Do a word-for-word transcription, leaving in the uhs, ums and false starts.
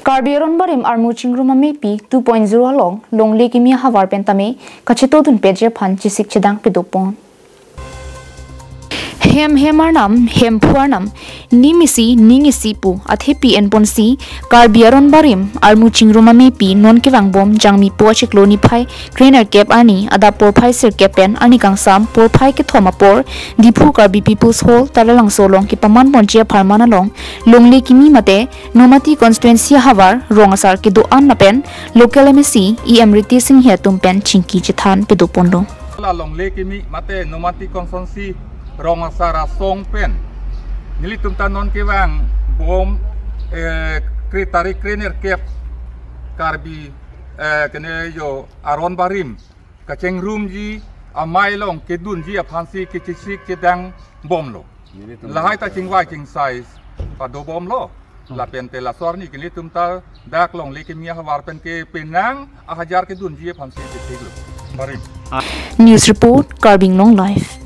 Karbi Aron Barim Armu Chingrum Amepi two point zero along longle kimi ahavar pen tame kachetodun peji aphan chesik chedang pedopon. Hem hem arnam, Hemphu arnam, nim isi ning isi pu athepi enponsi Karbi Aron Barim Armu Chingrum Amepi non kevangbom Jangmi po achiklo niphai krenerkep arni adap porphai sirkep pen arni kangsam porphai kethom apor Diphu Karbi People's Hall Taralangso along kepaman ponji apharman along longle kimi mate Nomati constituency ahavar rong asar kedo-an lapen local M A C E M Ritesh Enghi atum pen chingki chethan pedopon do. La longle kimi mate Nomati constituency rong asar asong pen nelitum ta non kevangbom, eh, kre tarik krenerkep Karbi, eh, kene jo Aron Barim kachingrumji amei along kedunji aphansi kechesik chedang bomlo. Lahai ta chingvai chingsai padobomlo. Lapen te laso arni nelitum ta dak longle kimi ahavar pen ke penang ahajar kedunji aphansi chesiklo. Barim. News report, Karbi Anglong Live.